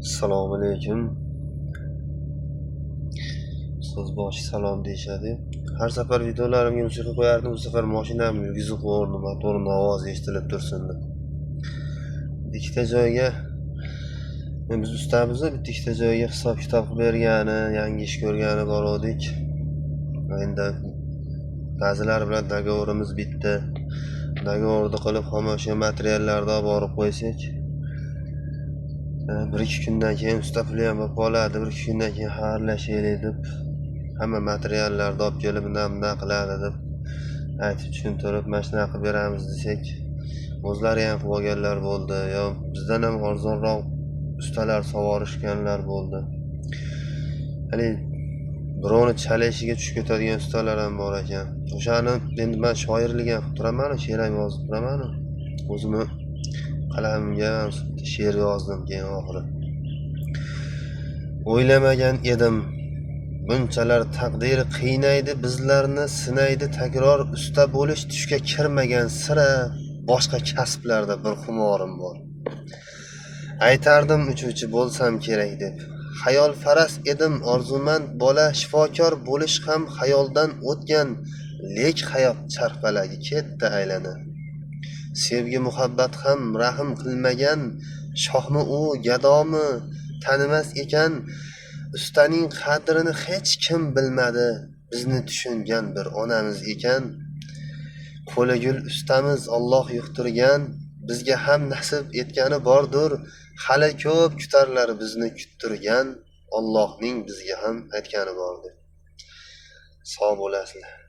Assalomu alaykum. Ustoz boshi salom deyishadi. Har safar videolarimga musiqa qo'yardim, bu safar mashinamni yurgizib qo'yardim, motorimni ovozi eshitilib tursin deb. Ikkita joyga biz ustamiz, bitta ikkita joyga hisob kitob qilib bergani, yangi ish ko'rgani boruvdik. Endi ba'zilari bilan договор imiz bitdi. Договор ni qilib, hamma o'sha materiallarni olib borib qo'ysak, bir ikki kundan keyin usta puli ham bo'lib qoladi, bir ikki kundan keyin xayrlashaylik deb hamma materiallarni olib kelib, bundan bundan qiladi deb aytib tushuntirib, mana shunaqa qilib beramiz desak, o'zlari ham qilib olganlar bo'ldi, yo bizdan ham arzonroq ustalar sovorishganlar bo'ldi. Haligi birovni chala ishiga tushib ketadigan ustalar ham bor ekan. O'shani endi man shoirlik ham qilib turamanu, she'r ham yozib turamanu. O'zimni qalamimga she'r yozdim keyin oxiri. O'ylamagan edim bunchalar taqdir qiynaydi bizlarni, sinaydi takror. Usta bo'lish tushga kirmagan sira, boshqa kasblarda bir xumorim bor. Aytardim uchuvchi bo'lsam kerak deb. Xayolparast edim orzumand bola, shifokor bo'lish ham xayoldan o'tgan, lek hayot charxpalagi ketdi aylana. Sevgi muhabbat ham rahm qilmagan, shohmi u gadomi tanimas ekan. Ustaning qadrini hech kim bilmadi, bizni tushungan bir onamiz ekan. Qo'li gul ustamiz Alloh yuqtirgan, bizga ham nasib etgani bordur. Hali ko'p kutarlar bizni kuttirgan, Allohning bizga ham aytgani bordir. Sog' bo'lasizlar.